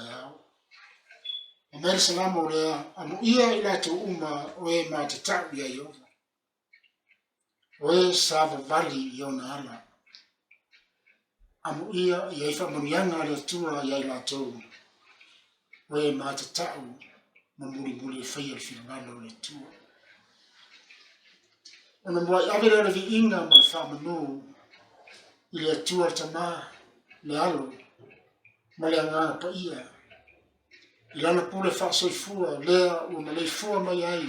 taeao. Fai mai le Salamo lea, Amuia i latou uma o e matatau iā Ieova, o e savavali i ona ala. Amuia e i ai faamanuiaga a le Atua iā i latou o e matatau ma mulimuli e faia le finagalo o le Atua. Ona muai ave lea o le viiga ma le faamanu i le Atua le Tama, le Alo ma le Agaga Paia, i Lana pule faasoifua lea ua maleifua mai ai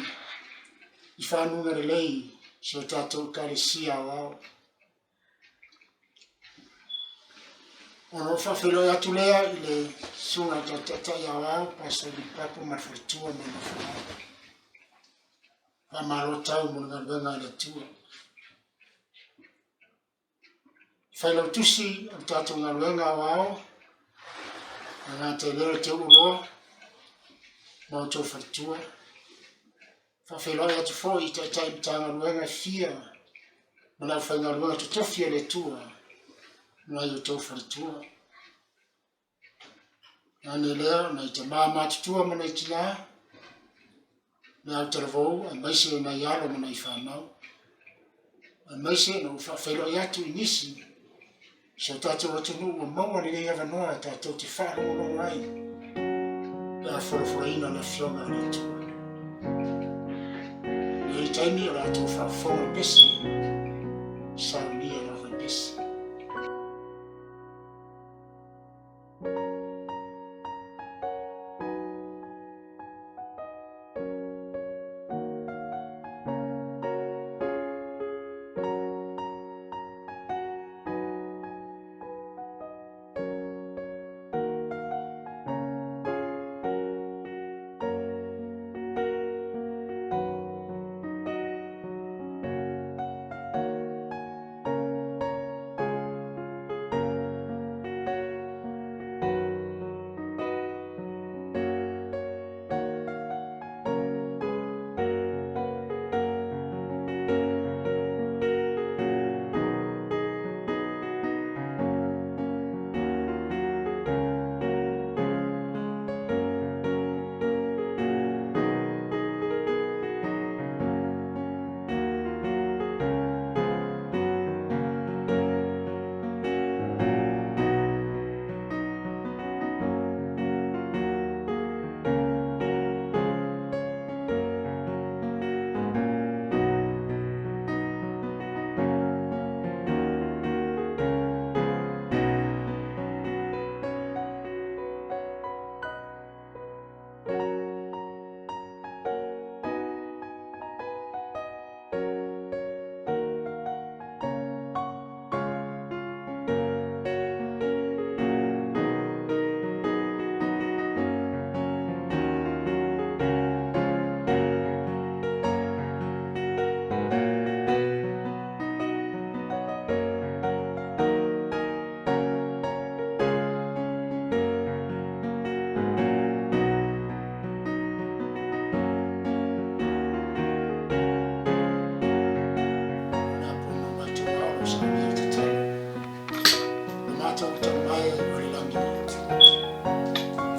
i fanuga lelei si o tatou Ekalesia Aoao. Ona ou faafeiloai atu lea i le susuga i le Taitai Aoao, Pastor Willie Papo ma le faletua ma le nofoaga. Faamalo tau mo le galuega a le Atua. Failautusi o le tatou galuega aoao, le gata i lea o le Teu'uloa ma outou faletua. Faafeiloai atu foi i Taitai Matagaluega e fia ma le aufaigaluega totofi a le Atua ma nai outou faletua. Ane lea o nai tama matutua ma nai tinā, le au talavou aemaise nai alo ma nai fanau. Aemaise na ou faafeiloai atu i nisi Si o tatou atunuu ua maua lenei avanoa tatou te faalogologo ai pe a folafolaina le Afioga a le Atua. I lenei taimi o le a tou faafofoga i pese, saunia lava i pese.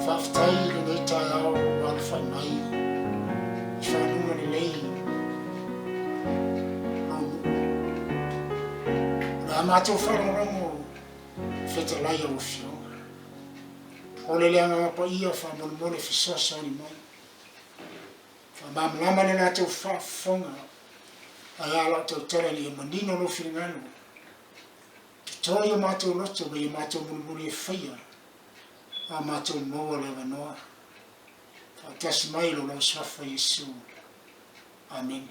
Faafetai i lenei taeao ua alafai mai i fanuga lelei lou nuu. O le a matou faalogologo i fetalai lau Afioga. Ole le Agaga Paia faamolemole fesoasoani mai. Faamalamalama le latou faafofoga ae a lau tautala ina ia manino lou finagalo. Toto i o matou loto ma i a matou mulimuli e faia a matou maua le avanoa. Faatasi mai i lou lausuafa Iesu. Amene.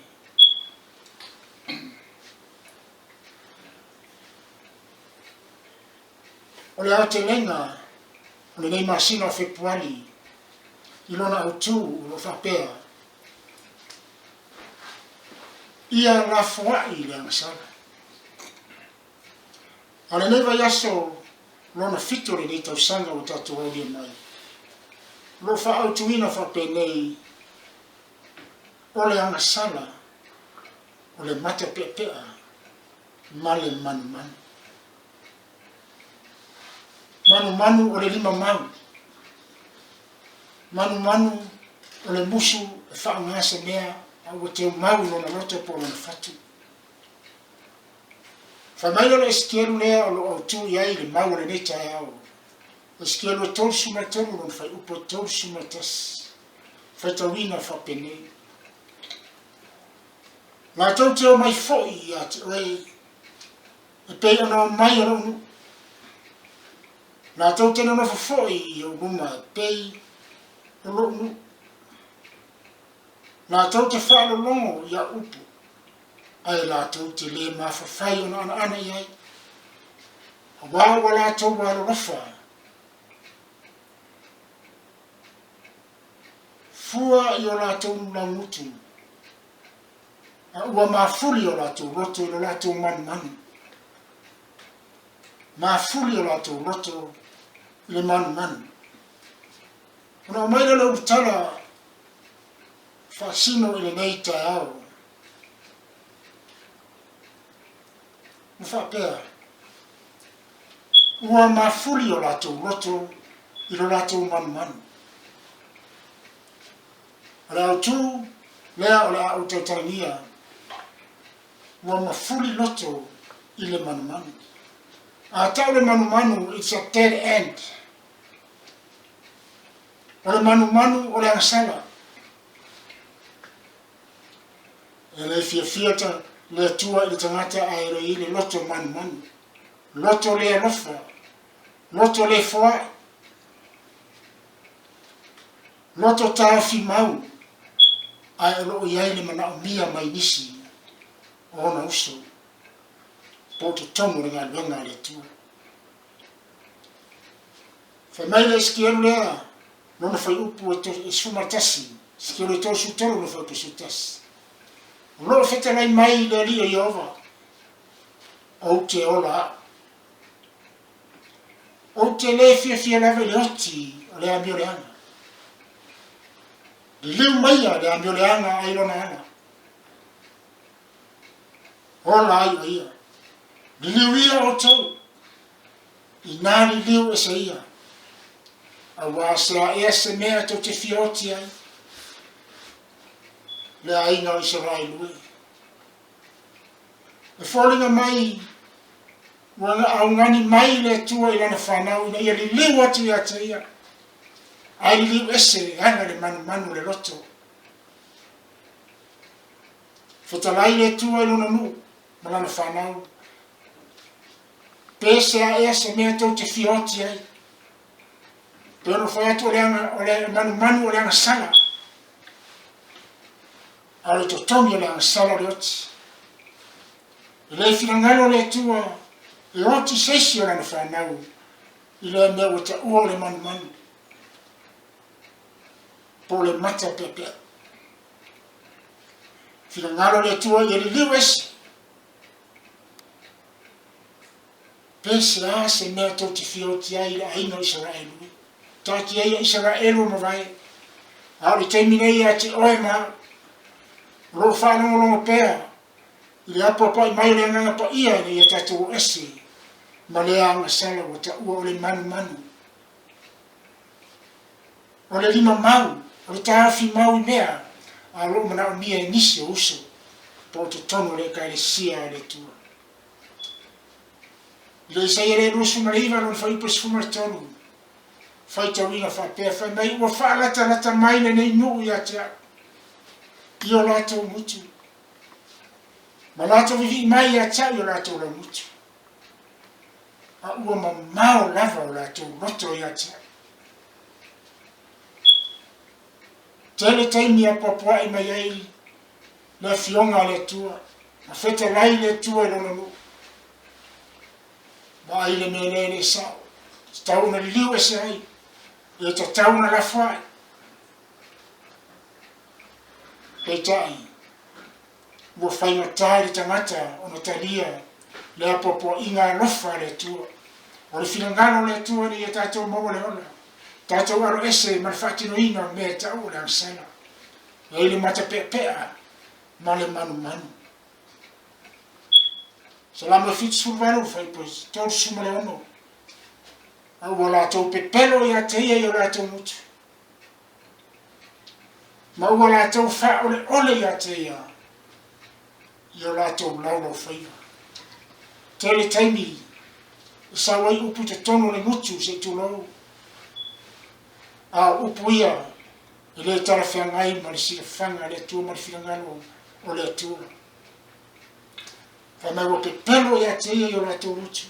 O le aotelega o lenei masina o Fepuali i lona autu o lo o faapea, Ia lafoai le agasala. A o lenei vaiaso lona fitu o lenei tausaga ua tatou aulia mai, o lo o faaautuina faapenei, O le agasala o le mata peapea ma le manumanu. Manumanu o le lima mau. Manumanu o le musu e faaaoga se mea a ua teumau i lona loto po o lona fatu. Fai mai lea o le Esekielu lea o lo o autū i ai le mau o lenei taeao. Esekielu e 33 lona fuaiupu e 31, faitauina faapenei, Latou te omai foi ia te oe e pei ona omai o lou nuu. Latou te nonofo foi i ou luma e pei o lou nuu. Latou te faalologo i au upu, ae latou te lē mafafai ona anaana i ai, auā ua latou alolofa fua i o latou laugutu, a ua mafuli o latou loto i lo latou manumanu. Mafuli o latou loto i le manumanu. Ona aumai lea o le ulutala faasino i lenei taeao. Ua faapea, Ua mafuli o latou loto i lo latou manumanu. O le autu lea o le a ou tautalagia, ua mafuli loto i le manumanu. A tau le manumanu, it's a dead end. O le manumanu o le agasala. E le fiafia ta le Atua i le tagata ae le i le loto manumanu, loto le alofa, loto le foai, loto taofi mau, ae o lo o i ai le manaomia mai nisi o ona uso po o totonu o le galuega a le Atua. Fai mai le Esekielu lea, lona fuaiupu e 11, Esekielu e 33 lona fuaiupu e 11, O lo o fetalai mai le Alii o Ieova, Ou te ola au. Ou te lē fiafia lava i le oti o le amioleaga. Liliu maia le amioleaga ai lona ala. Ola ai o ia. Liliu ia outou. Inā liliu ese ia, auā se a ea se mea tou te fia oti ai, le aiga o Isaraelu e. E foliga mai ua augani mai le Atua i lana fanau ina ia liliu atu ia te ia, ae liliu ese e ala le manumanu o le loto. Fetalai le Atua i lona nuu ma lana fanau, Pe se a ea se mea tou te fia oti ai. Pe ono fai atu o le aga, o le manumanu o le agasala. A o le totogi o le agasala o le oti. E le finagalo le Atua e oti se isi o lana fanau i lea mea ua taua o le manumanu po o le mata peapea. Finagalo le Atua ia liliu ese. Pe se a se mea tou te fia oti ai i le aiga o Isaraelu e? Taatia ia Isaraelu ua mavae, a o le taimi nei ia te oe ma au, o lo o faalogologo pea i le apoapoai mai o le Agaga Paia ina ia tatou o ese ma lea agasala ua taua o le manumanu. O le lima mau, o le taofi mau i mea a o lo o manaomia e nisi o uso po o totonu o le Ekalesia a le Atua. I le Isaia le 29 lona fuaiupu e 13, faitauina faapea, fai mai, Ua faalatalata mai lenei nuu ia te au, i o latou gutu, ma latou vivii mai ia te au i o latou laugutu, a ua mamao lava o latou loto ia te au. Tele taimi e apoapoai mai ai le Afioga a le Atua, ma fetalai le Atua i Lona nuu. Vaai le mea lea e le sao, tatau ona liliu ese ai, e tatau ona lafo ai. Peitai, ua faigata i le tagata ona talia le apoapoaiga alofa a le Atua. O le finagalo o le Atua ina ia tatou maua le ola, tatou alo ese ma le faatinoina o mea e tau o le agasala, e ai le matapeapea ma le manumanu. Salamo 78, fuaiupu 36, A ua latou pepelo ia te ia i o latou gutu. Ma ua latou faaoleole ia te ia i o latou laulaufaiva. Tele taimi e sau ai upu i totonu o le gutu se i tulou, a o upu ia e le talafeagai ma le silafaga a le Atua ma le finagalo o le Atua. Fai mai ua pepelo ia te ia i o latou gutu,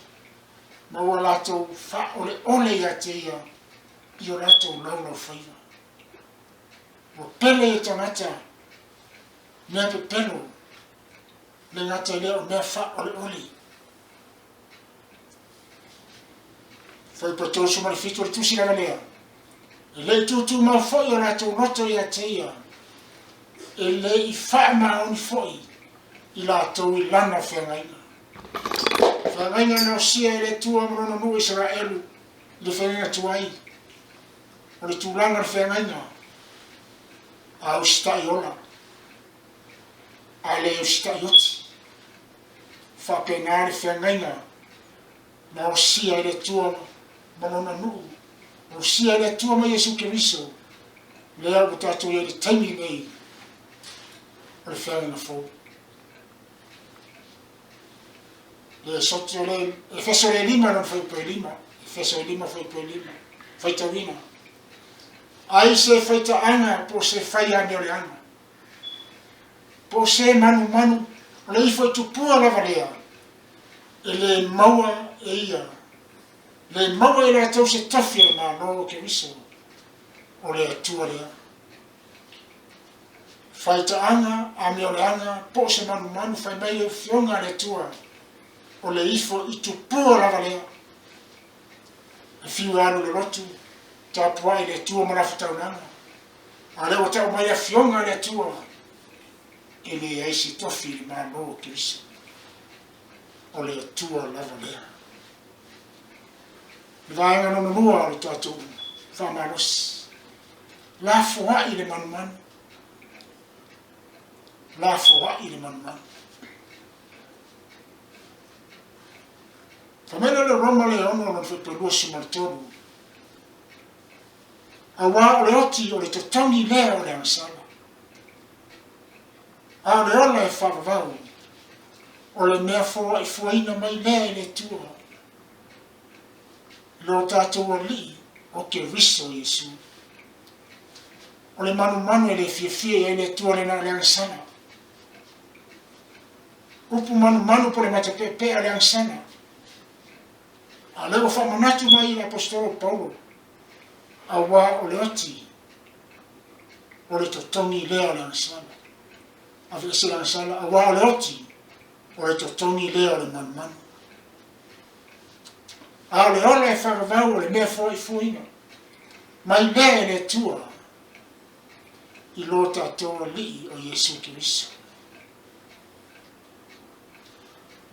ma ua latou faaoleole ia te ia i o latou laulaufaiva. Ua pele i tagata mea pepelo, le gata i lea o mea faaoleole. Fuaiupu 37 o le tusi lava lea. E le i tutumau foi o latou loto ia te ia, e le i faamaoni foi i latou i lana feagaiga. Feagaiga na osia e le Atua ma lona nuu Isaraelu i le feagaiga tuai, o le tulaga o le feagaiga, a usitai ola, a le usitai oti. Faapena le feagaiga na osia e le Atua ma Lona nuu, na osia e le Atua ma Iesu Keriso, lea ua tatou i ai i le taimi lenei o le feagaiga fou. Le soto le Efeso le lima lona fuaiupu e lima, Efeso e lima fuaiupu e lima, faitauina. Ai se faitaaga po o se fai amioleaga, po o se manumanu, o le ifo i tupua lava lea, e le maua e ia, le maua e latou se tofi o le Malo o Keriso, o le Atua lea. Faitaaga, amioleaga, po o se manumanu, fai mai le Afioga a le Atua, o le ifo i tupua lava lea. E fiu e alu i le lotu, tapuai i le Atua ma lafo taulaga, a o lea ua tau mai le Afioga a le Atua, e leai se tofi i le Malo o Keriso. O le Atua lava lea. Le vaega lona lua o le tatou faamalosi. Lafoai le manumanu. Lafoai le manumanu. Fai mai lea o le Roma le 6 lona fuaiupu 23. Auā o le oti o le totogi lea o le agasala. A o le ola e faavavau, o le mea foaifuaina mai lea e le Atua, i lo tatou Alii o Keriso Iesu. O le manumanu e le fiafia i ai le Atua lena o le agasala. Upu manumanu po o le matapeapea o le agasala. A o lea ua faamanatu mai i le Aposetolo o Paulo, auā o le oti o le totogi lea o le agasala. Aveese le agasala, auā o le oti o le totogi lea o le manumanu. A o le ola e faavavau o le mea foaifuaina mai lea e le Atua i lo tatou Alii o Iesu Keriso.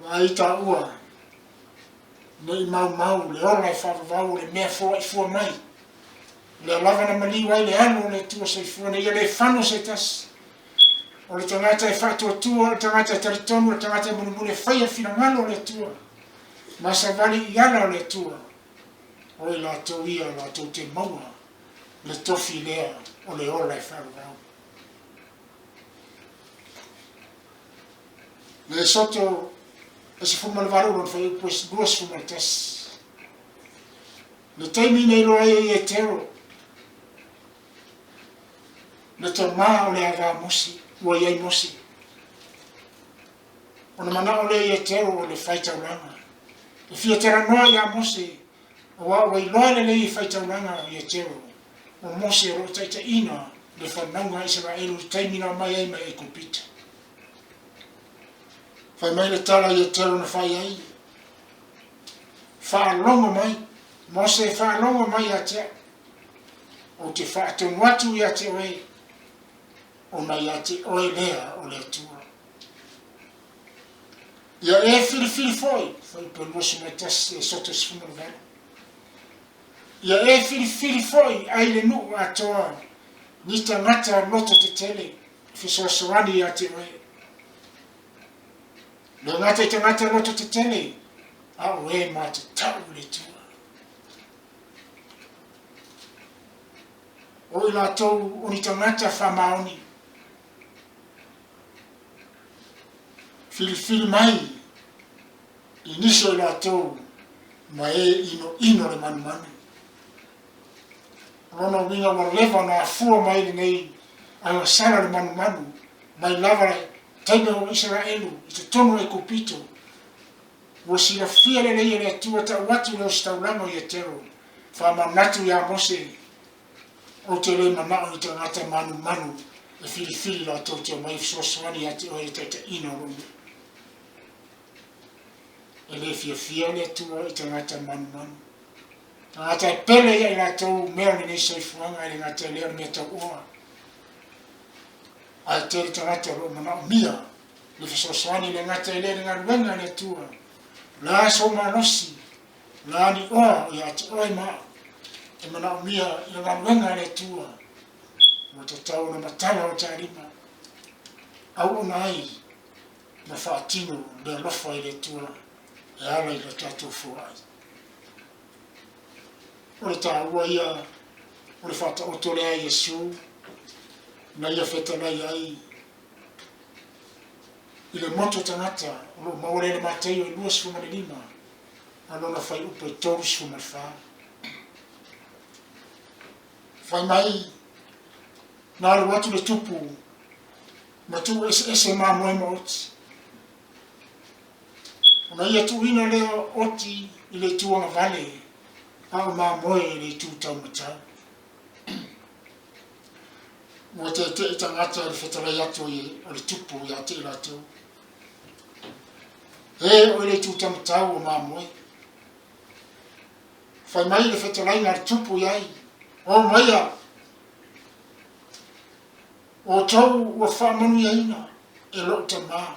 Vaai taua ne i maumau le ola e faavavau o le mea foaifua mai. O lea lava na maliu ai le alo o le Atua soifua ina ia le fano se tasi. O le tagata e faatuatua, o le tagata e talitonu, o le tagata e mulimuli e faia le finagalo o le Atua, ma savali i ala o le Atua, o i latou ia latou te maua le tofi lea o le ola e faavavau. Le Soto e 18 lona fuaiupu e 21. Le taimi na iloa ai e Ietero, le tamā o le ava a Mose, ua i ai Mose. Ona manao lea Ietero o le faitaulaga. E fia talanoa iā Mose, auā ua iloa lelei e faitaulaga o Ietero, o Mose o lo o taitaiina le fanauga a Isaraelu i le taimi na omai ai mai Aikupita. Fai mai le tala a Ietero na fai ai, Faalogo mai, Mose, faalogo mai ia te au. Ou te faatonu atu ia te oe, ona ia te oe lea o le Atua. Ia e filifili foi, Fuaiupu 21, Esoto 18. Ia e filifili foi ai le nuu atoa ni tagata loto tetele e fesoasoani ia te oe. Le gata i tagata loto tetele, a o e ma te tau i le Atua. O i latou o ni tagata faamaoni. Filifili mai i nisi o i latou ma e inoino le manumanu. O lona uiga ua leva ona afua mai lenei agasala le manumanu mai lava le taimi o Isaraelu i totonu o Aikupito. Ua silafia lelei e le Atua tau atu i le ositaulaga o Ietero, faamanatu iā Mose, Ou te le manao i tagata manumanu e filifili latou te omai e fesoasoani ia te oe i le taitaiina o lou nuu. E le fiafia le Atua i tagata manumanu. Tagata e pele ia i latou mea o lenei soifuaga e le gata i lea o le mea tauoa. Ae tele tagata o lo o manaomia le fesoasoani e le gata i lea i le galuega a le Atua. O le a sou malosi, o le a ni oa o ia te oe ma au e manaomia i le galuega a le Atua, ua tatau ona matala o ta lima, auauna ai ma faatino le alofa i le Atua e ala i le tatou foai. O le taua ia o le faataoto lea a Iesu na ia fetalai ai i le motu o tagata o lo o maua lea i le Mataio e 25 ma lona fuaiupu e 34. Fai mai, na alu atu le tupu ma tuu eseese mamoe ma oti. Ona ia tuuina lea o oti i le itu agavale, a o mamoe i le itu taumatau. Ua teteʻi tagata i le fetalai atu o le tupu ia te i latou. E oe le itu taumatau o mamoe. Fai mai le fetalaiga a le tupu i ai, O maia! Outou ua faamanuiaina e lou Tama.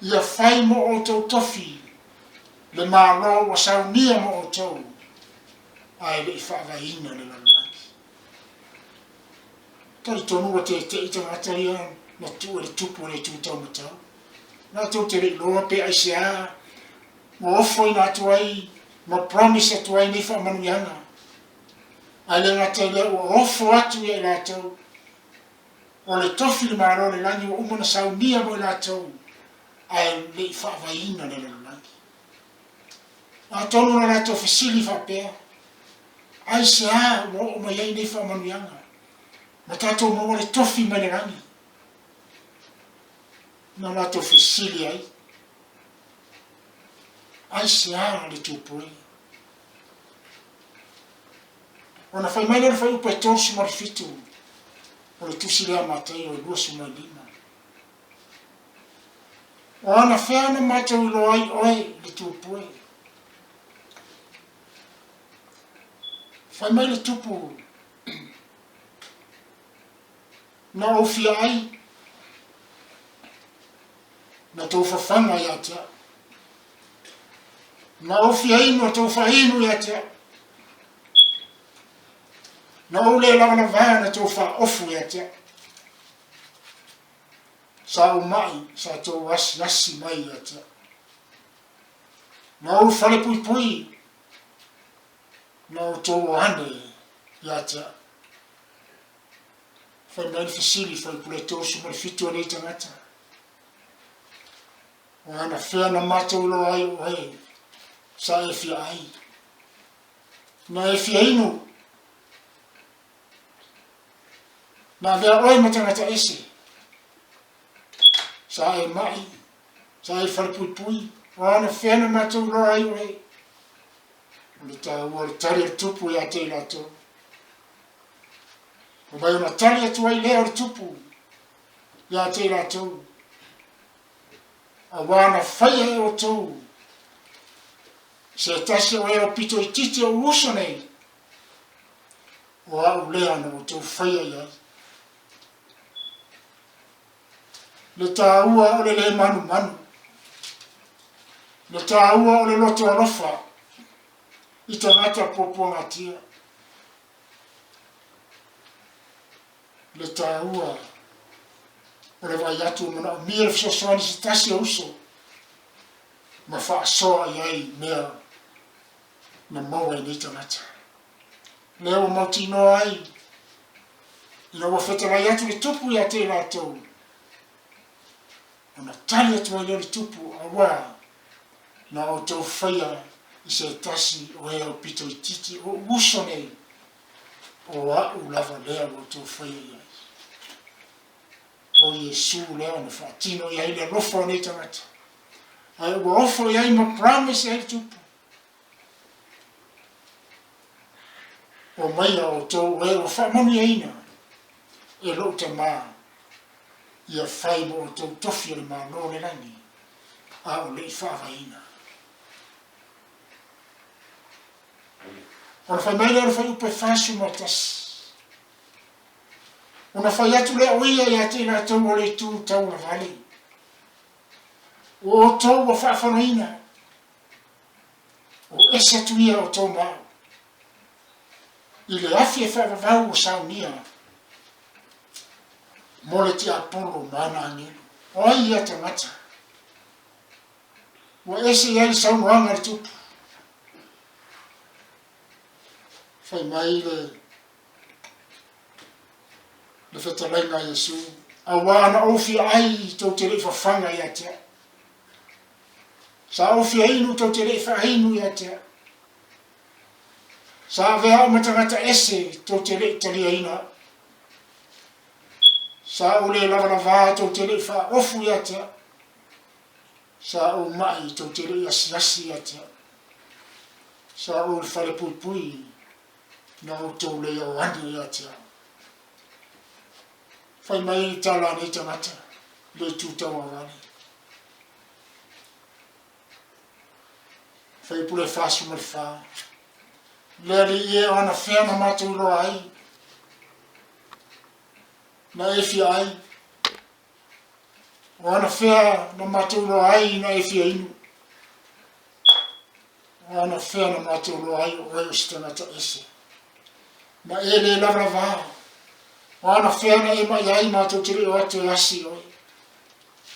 Ia fai mo outou tofi le Malo ua saunia mo outou, ae le i faavaeina le lalolagi. Talitonu ua teteʻi tagata ia na tuu e le tupu o le itu taumatau. Latou te le i loa pe aisea ua ofoina atu ai ma promise atu ai nei faamanuiaga. Ae le gata i lea ua ofo atu ia i latou o le tofi le Malo o le lagi ua uma ona saunia mo i latou ae le i faavaeina le lalolagi. Atonu na latou fesili faapea, Aisea ua oo mai ai nei faamanuiaga ma tatou maua le tofi mai le lagi? Na latou fesili ai, Aisea le tupue? Ona fai mai lea o le fuaiupu e 37 o le tusi lea a Mataio e 25. O anafea na matou iloa ai oe le tupue? Fai mai le tupu, Na ou fia ai, na tou fafaga ia te au. Na ou fia inu, na tou faainu ia te au. Na ou le lavalavā, na tou faaofu ia te au. Sa ou maʻi, sa tou asiasi mai ia te au. Na ou falepuipui, na outou o ane ia te au. Fai mai le fesili, fuaipule 37 e nei tagata. O anafea na matou iloa ai o oe sa e fia ai? Na e fia inu? Na avea oe ma tagata ese? Sa e maʻi? Sa e falepuipui? O anafea na matou iloa ai oe? O le taua o le tali a le tupu ia te i latou. Fai mai ona tali atu ai lea o le tupu ia te i latou, Auā na faia e outou se tasi o e aupito itiiti o ou uso nei, o au lea na outou faia i ai. Le taua o le lē manumanu, le taua o le loto alofa i tagata puapuagatia. Le taua o le vaai atu ua manaomia le fesoasoani se tasi o uso ma faasoa i ai mea na maua e nei tagata. Lea ua mautinoa ai, ina ua fetalai atu le Tupu ia te i latou, ona tali atu ai lea o le Tupu, Auā, na outou faia i se tasi o e aupito itiiti o ou uso nei, o a'u lava lea ua outou faia i ai. O Iesu lea na faatino i ai le alofa o nei tagata, ae ua ofo i ai ma promise i ai le Tupu. Omaia outou o e ua faamanuiaina e lou Tama ia fai mo outou tofi o le Malo o le lagi, a o le i faavaeina. Ona fai mai lea o le fuaiupu e 41. Ona fai atu lea o ia ia te i latou o le itu tauagavale, Ua outou ua faafanoina, o ese atu ia outou ma au, i le afi e faavavau ua saunia mo le tiapolo ma ana agelu. O ai ia tagata? Ua ese i ai le saunoaga a le Tupu. Fai mai le le fetalaiga a Iesu, Auā na ou fia ai tou te le i fafaga ia te au. Sa ou fia inu tou te le i faainu ia te au. Sa avea au ma tagata ese tou te le i taliaina au. Sa ou le lavalavā tou te le i faaofu ia te au. Sa ou maʻi tou te le i asiasi ia te au. Sa ou i le fale puipui na outou le ioane ia te au. Fai mai le tala a nei tagata, le itu tauagavale. Fuaiupu le 44. Le Alii e, o anafea na matou iloa ai, na e fia ai, o anafea na matou iloa ai na e fia inu, o anafea na matou iloa ai o oe o se tagata ese, na e le lavalavā, o anafea na e maʻi ai matou te le o atu e asi i oe,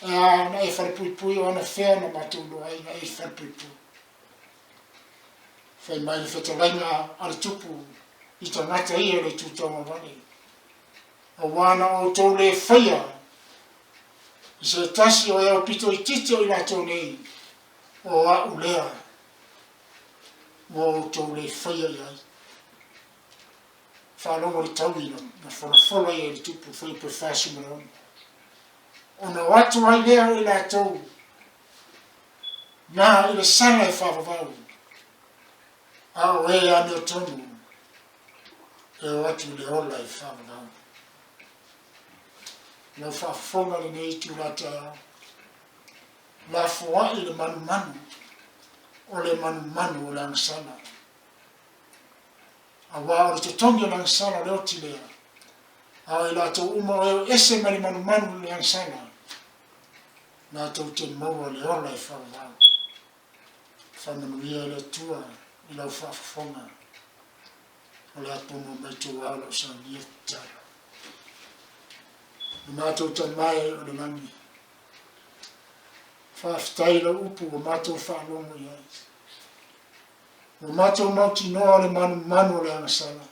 Ā, na e falepuipui, o anafea na matou iloa ai na e falepuipui. Fai mai le fetalaiga a le Tupu i tagata ia o le itu tauagavale, Auā na outou le faia i se tasi o e aupito itiiti o i latou nei, o a'u lea ua outou le faia i ai. Faalogo le taui na folafola ia i le Tupu, fuaiupu e 46. Ona o atu ai lea o i latou na i le sala e faavavau, a o e amiotonu e o atu i le ola e faavavau. Lau faafofoga i lenei itula taeao, lafoai le manumanu o le manumanu o le agasala. Aua o le totogi o le agasala o le oti lea, a o i latou uma o e o ese mai le manumanu i le agasala, latou te maua le ola e faavavau. Faamanuia e le Atua i lau faafofoga, o le a pono mai tou ao lau saunia tatalo. Le matou Tama e o le lagi, faafetai i lau upu ua matou faalogo i ai. Ua matou mautinoa o le manumanu o le agasala.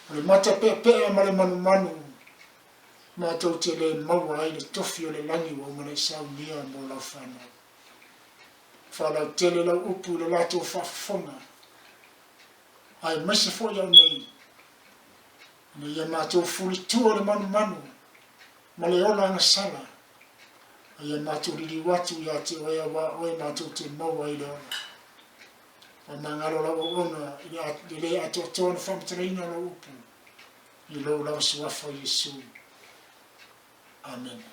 O le matapeapea ma le manumanu matou te le maua ai le tofi o le lagi ua uma ona e saunia mo lau fanau. Faalautele lau upu i le latou faafofoga, aemaise foi au nei, ina ia matou fulitua le manumanu ma le ola agasala, a ia matou liliu atu ia te oe auā oe matou te maua ai le ola. Faamagalo lau auauna i le le atoatoa ona faamatalaina o lau upu, i lou lava suafa o Iesu. Amene.